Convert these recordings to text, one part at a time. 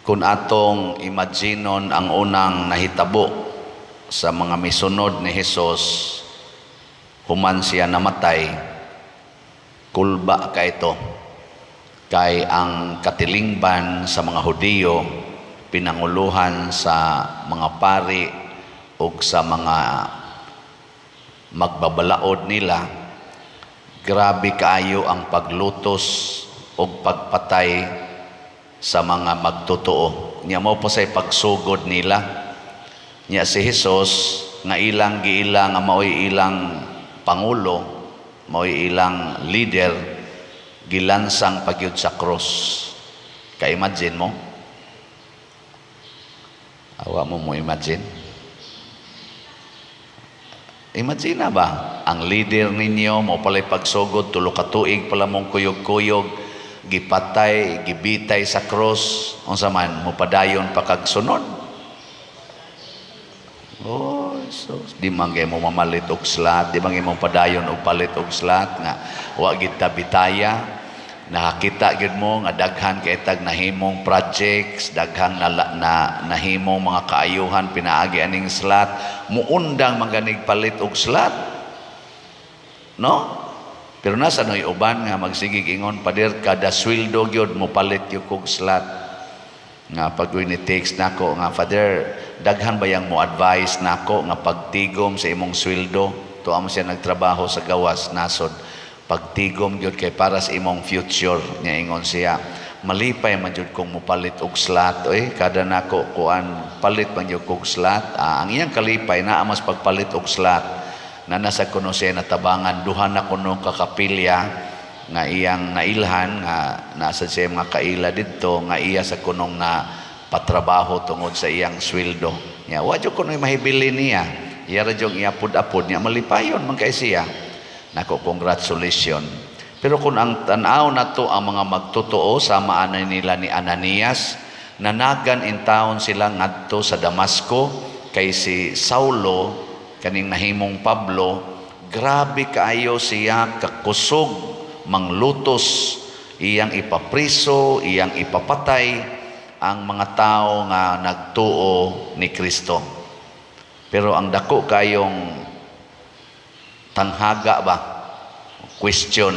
Kung atong imaginon ang unang nahitabo sa mga misunod ni Hesus human siya namatay, kulba ka ito kay ang katilingban sa mga Hudiyo, pinanguluhan sa mga pari ug sa mga magbabalaod nila, grabe kaayo ang paglutos ug pagpatay sa mga magtotoo. Nya mao pa say pagsugod nila. Nya si Jesus nga ilang giila nga maoy ilang pangulo, maoy ilang leader, gilansang pagyud sa cross. Ka-imagine mo? Awa mo mo imagine? Imagine na ba? Ang leader ninyo, mo pala'y pagsugod, tulo ka tuig pala mong kuyog-kuyog, gipatay, gibitay sa cross, unsa man, mopadayon pa kag sunod? Oh, so, di man kay mo mamalit og slot, di man kay mo padayon og palit og slot nga wa gid ta bitaya. Nakakita gyud mo nga daghan kay tag nahimong projects, daghan na nahimong mga kaayuhan pinaagi aning slot, muundang man ganig palit og slot. No? Pero nasa noy uban nga magsigig ingon, "Pader, kada sweldo gyud mo palit gyud kog slot." Nga pag ni text nako nga, "Father, daghan ba yang mo advice nako nga pagtigom sa imong sweldo?" Tuwa mo siya nagtrabaho sa gawas nasod. "Pagtigom gyud kay para sa imong future." Nya ingon siya, "Malipay man jud kong mopalit og slot oy, kada nako kuan palit man jud kog slot." Ah, ang iyang kalipay naa mas pagpalit og slot na nasa kuno siya natabangan duha na kuno ka kapilya nga iyang nailhan nga nasa siya mga kaila didto nga iya sa kunong na patrabaho tungod sa iyang sweldo. Nya wa jud kuno'y mahibili niya. Iya ra jud iapod-apod niya, malipayon man kay siya. Nako, congratulations. Pero kung ang tan-aw nato ang mga magtotoo sama ana nila ni Ananias, nanagan in town sila ngadto sa Damasco kay si Saulo, kaning nahimong Pablo, grabe kaayo siya kakusog manglutos, iyang ipapriso, iyang ipapatay ang mga tao nga nagtuo ni Kristo. Pero ang dako kayong tanghaga ba, question,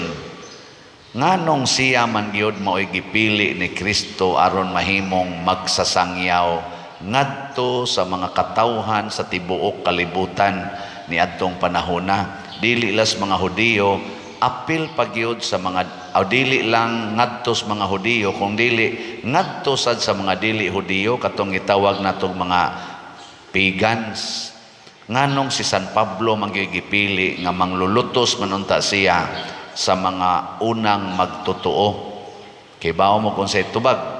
nganong siya man gyud mao'y gipili ni Kristo aron mahimong magsasangyaw ngadto sa mga katawhan sa tibuok kalibutan niadtong panahona? Dili las mga Hudiyo, apil pagyud sa mga o dili lang ngadto sa mga Hudiyo, kung dili ngadto sad sa mga dili Hudiyo, katong gitawag natong mga pagans. Nganong si San Pablo man gyud gipili nga manglulutos man unta siya sa mga unang magtotoo? Kay bawo mo kung sa tubag?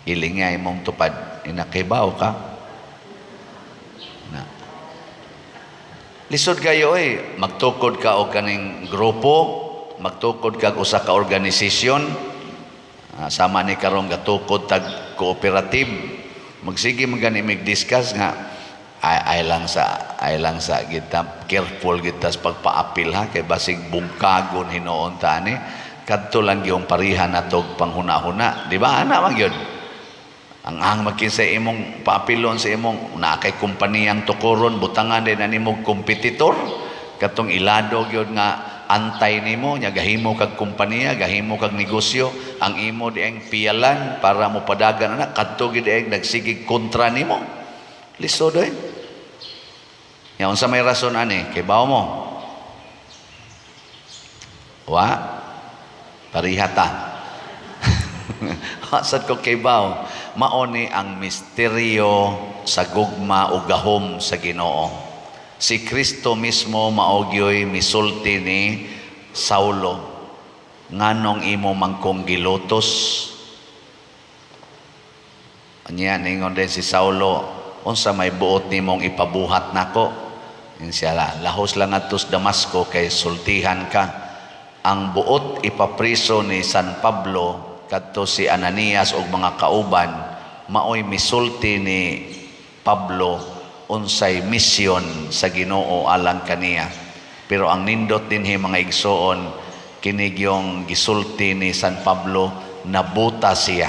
Ilingay mong tupad inakaybaw ka na. Lisod kayo eh. Magtukod ka og kaning grupo, magtukod ka og usa ka organisasyon. Ah, sama ni karong gatukod tag cooperative. Magsige man gani mig discuss nga ay lang sa kita, careful kita sa pagpaapil ha, kay basig bungkagon hinuon ta ani. Kadto lang yung parihan natog panghuna-huna, di ba? Ana man gyud ang makinsa imong paapilon sa imong naa kay kompaniyang tukuron, butangan din na nimong kompetitor katong ilado gyud nga antay nimo. Nya gahimo kag kompanya, gahimo kag negosyo, ang imo dieng piyalan para mo padagan ana, kadto gid dieng nagsigig kontra nimo. Lisod eh. Nya unsa may rason ani? Kay bawo mo? Wa pariha ta. Sad ko kay bawo. Mao ni ang misteryo sa gugma o gahom sa Ginoo. Si Kristo mismo mao gyoy misulti ni Saulo, "Nganong imo man kong gilutos?" Anya ningon din si Saulo, "Unsa may buot nimong ipabuhat nako?" Ingon siya, "Lahos lang adto sa Damasco kay sultihan ka." Ang buot ipapriso ni San Pablo kadto si Ananias ug mga kauban, maoy misulti ni Pablo unsay misyon sa Ginoo alang kaniya. Pero ang nindot dinhi, mga igsoon, kini gyung gisulti ni San Pablo, nabuta siya.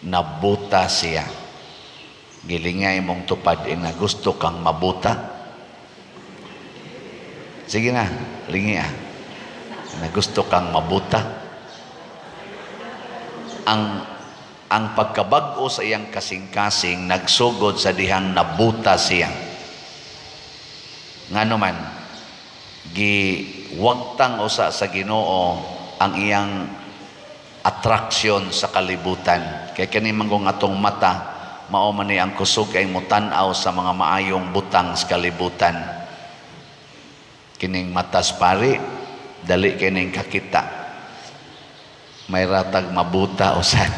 Nabuta siya. Gilingay mong tupad nga gusto kang mabuta. Sige na, lingi ah. Na gusto kang mabuta. Ang pagkabag-o sa iyang kasing-kasing nagsugod sa dihang nabuta siya. Ngano man, giwagtang usa sa Ginoo ang iyang attraction sa kalibutan. Kay kani man kung atong mata, mao man ni ang kusog kay motan-aw sa mga maayong butang sa kalibutan. Kining matas pari, dali kining kakita. May ratag mabuta usan.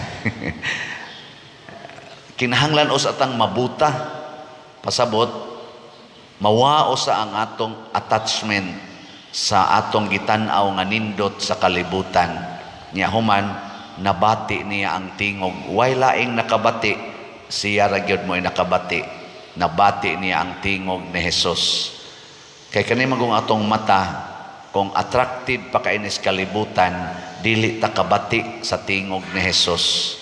Kinahanglan usa tang mabuta. Pasabot, mawao sa ang atong attachment sa atong gitan-aw nga nindot sa kalibutan. Nya human, nabati niya ang tingog. Way laing nakabati, siya ra gyud mo'y nakabati. Nabati niya ang tingog ni Jesus. Kay kani man kung atong mata, kung attracted pa kainis kalibutan, dili ta kabati sa tingog ni Jesus.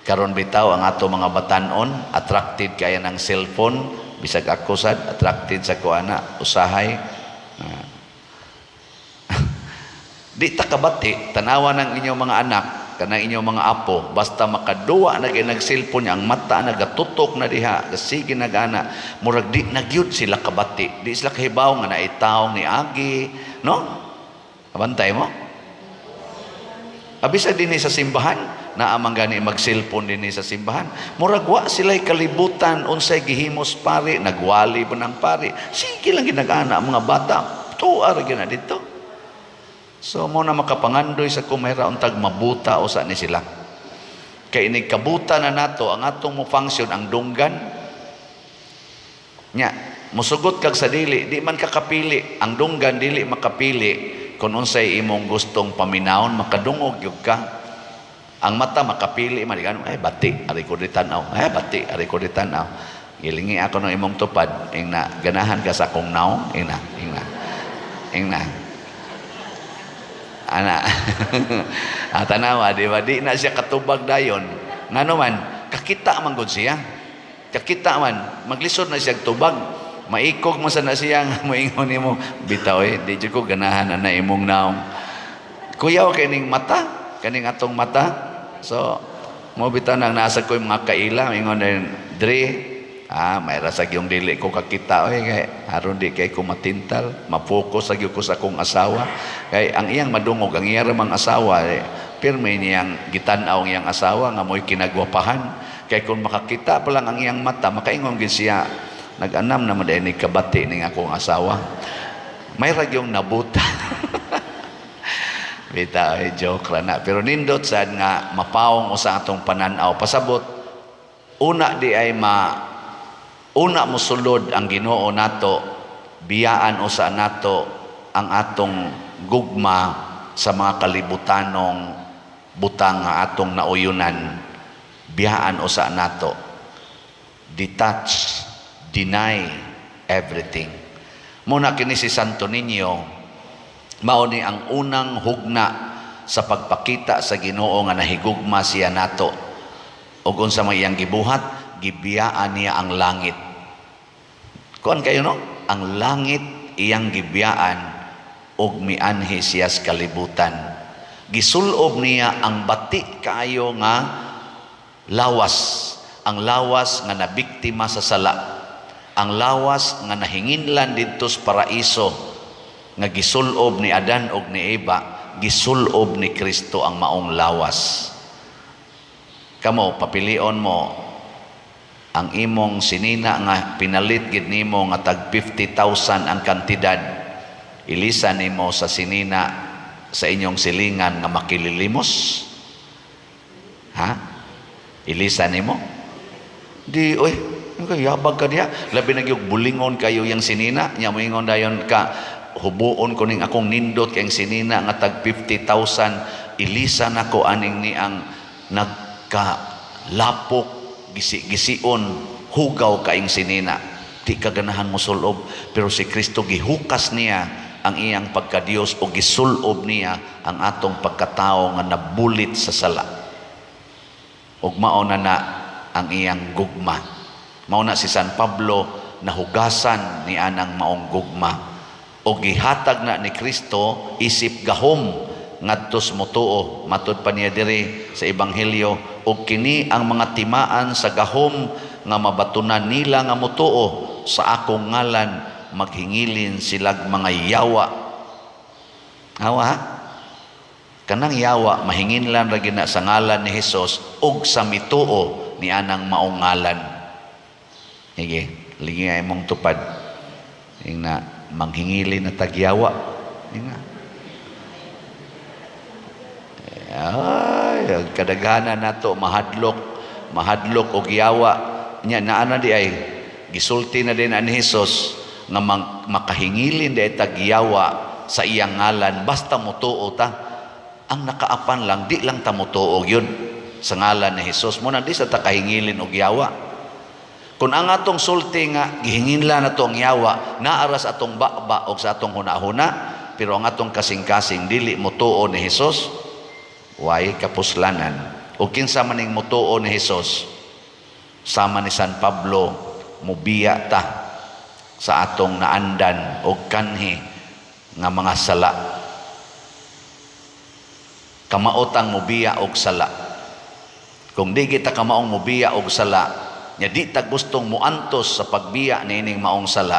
Karon bitaw ang ato mga batanon, attracted kaya ng cellphone, bisag ako sad attracted sa kuana, usahay. Ah. Di ta kabati, tanawa ng inyong mga anak, kanang inyong mga apo, basta makaduwa na kay nag-cellphone niya, ang mata nagatutok na diha, sige nagana, murag di na gyud sila kabati, di sila kahibaw nga naitaw ni agi, no? Abantay mo? Abisa dinhi sa simbahan, naa man gani mag-cellphone dinhi sa simbahan. Murag wa sila'y kalibutan unsay gihimos pari, nagwali pa ng pari. Sige lang ginagana ang mga bata, tuwa ra gyud na dito. So mo na makapangandoy sa kumera untag mabuta usa ni sila. Kay inig kabuta na nato ang atong mo function ang dunggan. Nya, musugot kag sa dili, di man ka kapili. Ang dunggan dili makapili kung unsay imong gustong paminawon, makadungog gyud ka. Ang mata makapili man, ay bati, ari ko di tan-aw. Ay bati, ari ko di tan-aw. Gilingi ako ng imong tupad, ingna ganahan ka sa akong naong, ingna, ingna. Ingna. Ana. Ah, tanawa, di ba? Di na siya katubag dayon. Ngano man, kakita man gud siya. Kakita man, maglisod na siya tubag. Maikog man sa na siya nga moingon nimo, bitaw eh, di jud ko ganahan ana imong naong. Kuyaw kay ning mata, kaning atong mata. So, mo bitaw nang nasa ko yung mga kaila, ingon din, "Dre, ah, may rasag yung dili ko kakita oy kay aron di kay ko matintal, ma-focus sa gyud ko sa akong asawa." Kay ang iyang madungog, ang iyang ramang asawa, eh, pirmi niyang gitan-aw ang iyang asawa nga mo'y kinagwapahan. Kay kung makakita pa lang ang iyang mata, makaingon gid siya, "Nag-anam naman dahil ni kabati ning akong asawa." May ragyong nabuta. Bitaw, eh, joke ra na. Pero nindot sad nga mapawong usa atong pananaw. Pasabot, una di ay ma una mosulod ang Ginoo nato, biyaan usa nato ang atong gugma sa mga kalibutanong butang nga atong nauyunan. Biyaan usa nato. Detach, deny everything. Muna kini si Santo Niño, mao ni ang unang hugna sa pagpakita sa Ginoo nga nahigugma siya nato. Ug unsa may iyang gibuhat, gibiyaan niya ang langit. Kuan kayo, no? Ang langit iyang gibiyaan ug mianhi siya sa kalibutan. Gisulob niya ang bati kaayo nga lawas, ang lawas nga nabiktima sa sala, ang lawas nga nahinginlan didto sa paraiso nga gisulob ni Adan ug ni Eva, gisulob ni Kristo ang maong lawas. Kamo, papilion mo ang imong sinina nga pinalit gid nimo nga tag 50,000 ang kantidad, ilisa nimo sa sinina sa inyong silingan nga makililimos? Ha? Ilisa nimo? Di oy, kay yabag ka diha. Labi na gyud bulingon kayo yang sinina nya, moingon dayon ka, "Hubuon ko ning akong nindot kayong sinina nga tag 50,000, ilisa nako aning ni ang nagkalapok, gisi-gision, hugaw kaing sinina." Di ka ganahan mo sulob, pero si Kristo gihukas niya ang iyang pagkadiyos o gisulob niya ang atong pagkatao nga nabulit sa sala. Ug mao na na ang iyang gugma. Mao na si San Pablo nahugasan ni anang maong gugma. O gihatag na ni Kristo isip gahom ngadtos motuo. Matud pa niya diri sa Ebanghelyo, og kini ang mga timaan sa gahom nga mabatunan nila nga motuo: sa akong ngalan maghingilin silag mga yawa. Awa ha? Kanang yawa mahinginlan ra gina sa ngalan ni Hesus ug sa mituo ni anang maong ngalan. Sige, lingi ay mong tupad. Ingna manghingilin na tagyawa. Ingna. Ay, kadaghanan nato mahadlok, mahadlok og yawa. Nya naa na di ay gisulti na din ani Hesus nga makahingilin di ay tagyawa sa iyang ngalan basta motuo ta. Ang nakaapan lang, di lang ta motuo yun sa ngalan ni Hesus. Mo na di sa ta kahingilin og yawa. Kung ang atong sulti nga gihinginlan nato ang yawa, naaras atong baba og sa atong hunahuna, pero ang atong kasing-kasing dili motuo ni Hesus, way kapuslanan. O kinsa maning motuo ni Hesus, sama ni San Pablo, mubiya ta sa atong naandan og kanhi nga mga sala. Kamaot ang mubiya og sala. Kung di kita kamaong mubiya og sala, nya di ta gustong muantos sa pagbiya niining maong sala,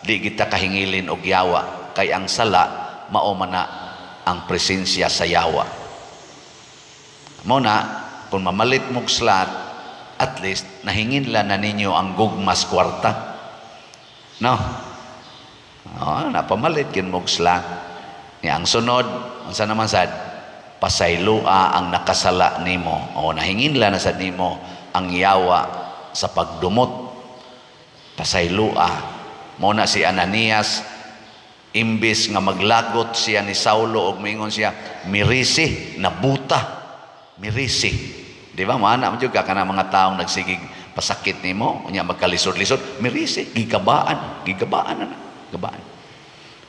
di kita kahingilin og yawa, kay ang sala mao man na ang presensya sa yawa. Mo na kung mamalit mog slot, at least nahinginlan na ninyo ang gugmas kwarta. No? Oh, napamalit kin mog slot. Ni ang sunod, unsa naman sad? Pasayloa ang nakasala nimo. O nahinginlan na sad nimo ang yawa sa pagdumot. Pasayloa. Mo na si Ananias, imbis nga maglagot siya ni Saulo og moingon siya, "Mirisi, nabuta." Mirisi. Di ba? Maana mo jud ka kana mga taong nagsigig pasakit nimo, unya magkalisod-lisod, mirisi, gigabaan, gigabaan na, gabaan.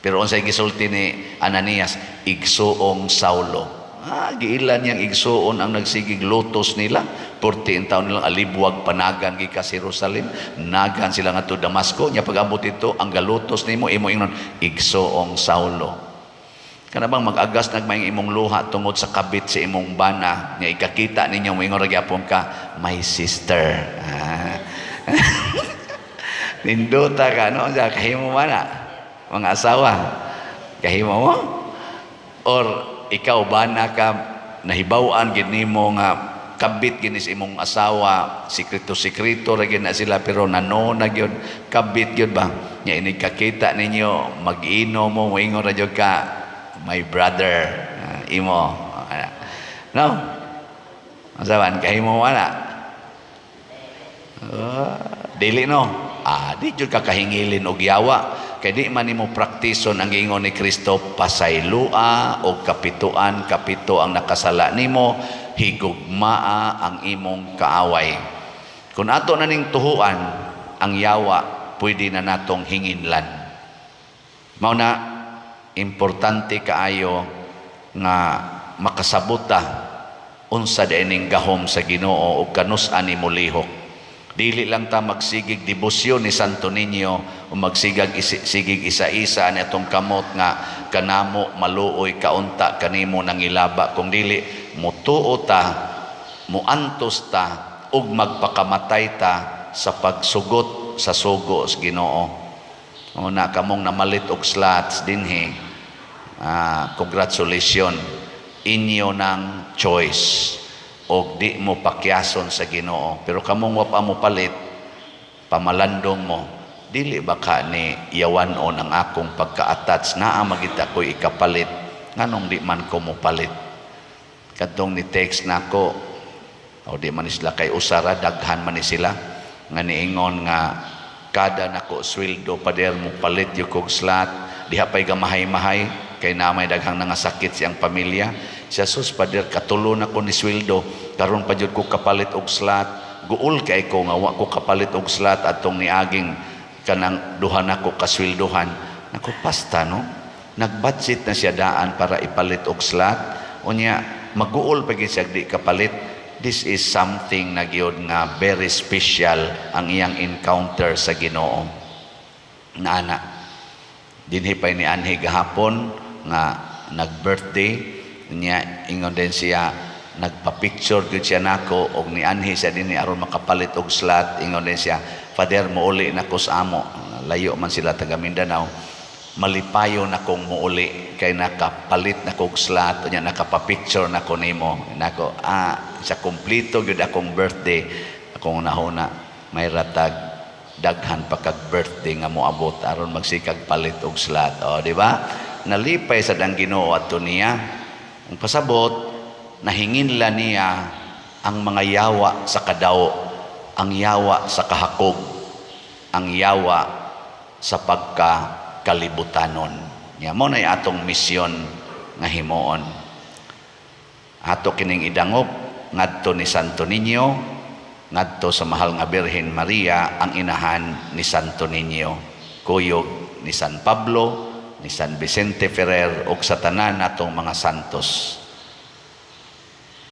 Pero unsay gisulti ni Ananias? "Igsuong Saulo." Ah, giilan niyang igsuon ang nagsigig lutos nila. Porti in taon nilang alibwag panagan gikas Jerusalem, nagan sila ngadto Damasco. Nya pag-abot ito, ang galutos nimo imo ingnon, "Igsuong Saulo." Kana bang mag-agas nagmaing imong luha tungod sa kabit sa imong bana, nga ikakita ninyo moingon ra gyapon ka, "My sister." Ah. Nindota ka, no? Sa kahimo man na mga asawa. Kahimo mo? Or ikaw bana ka, nahibaw-an gid nimo nga kabit gid sa imong asawa, sikreto-sikreto ra gid na sila pero nano na gyud kabit gyud ba, nya inig kakita ninyo mag-ino mo, moingon ra gyud ka, "My brother." Ah, imo no, unsa man kahimo wala? Dili no, ah, di jud ka kahingilin og yawa kay di man nimo praktison ang giingon ni Kristo, pasaylua og kapituan kapito ang nakasala nimo, higugmaa ang imong kaaway. Kung ato na ning tuhuan ang yawa, pwede na natong hinginlan. Mao na importante kaayo nga makasabot ta unsa ning gahom sa Ginoo ug kanus-an nimo lihok. Dili lang ta magsigig debosyon ni Santo Niño o magsigag sigig isa-isa ni atong kamot nga kanamo maluoy kaunta kanimo nangilaba, kung dili mutuo ta, muantos ta ug magpakamatay ta sa pagsugot sa sugo sa Ginoo. O na kamong namalit og slots dinhi, ah, congratulations, inyo ng choice og di mo pakyason sa Ginoo. Pero kamong wa pa mo palit, pamalandong mo, dili ba ka ni yawan-on ang akong pagka-attach, naa magita ko'y ikapalit, nganong di man ko mo palit? Kadtong ni text nako, o di man ni sila kay usara, daghan man ni sila nga niingon nga kada nako sweldo, "Pader, mo palit yung kog slot." Diha pa'y gamahay-mahay kay na may daghang nangasakit siyang pamilya siya. "Sus, pader, katulo na ko ni sweldo, karon pa jud ko kapalit og slot. Guol kay ko nga wa ko kapalit og slot atong niaging kanang duha nako kasweldohan." Nako, pasta no, nagbudget na siya daan para ipalit og slot. Unya maguol pa gyud siya di kapalit. This is something na gyud nga very special ang iyang encounter sa Ginoo. Naana dinhi pa ni anhi gahapon nga nag-birthday niya. Ingon din siya, nagpa-picture gyud siya nako og nianhi siya dinhi aron makapalit og slot. Ingon din siya, "Father, muuli na ko sa amo." Layo man sila, taga Mindanao. "Malipayo na kong muuli kay nakapalit na kog slot unya nakapa-picture na ko nimo." Nako, ah, sa kompleto gyud akong birthday. Akong nahuna, may ratag daghan pa kag birthday nga moabot aron magsikag palit og slot. O, di ba? Nalipay sad ang Ginoo adto niya. Ang pasabot, nahinginla niya ang mga yawa sa kadaw, ang yawa sa kahakog, ang yawa sa pagkakalibutanon. Nya mao na atong misyon nga himuon. Ato kining idangop ngadto ni Santo Niño, ngadto sa mahal nga Birhen Maria, ang inahan ni Santo Niño, kuyog ni San Pablo, ni San Vicente Ferrer ug sa tanan natong mga santos.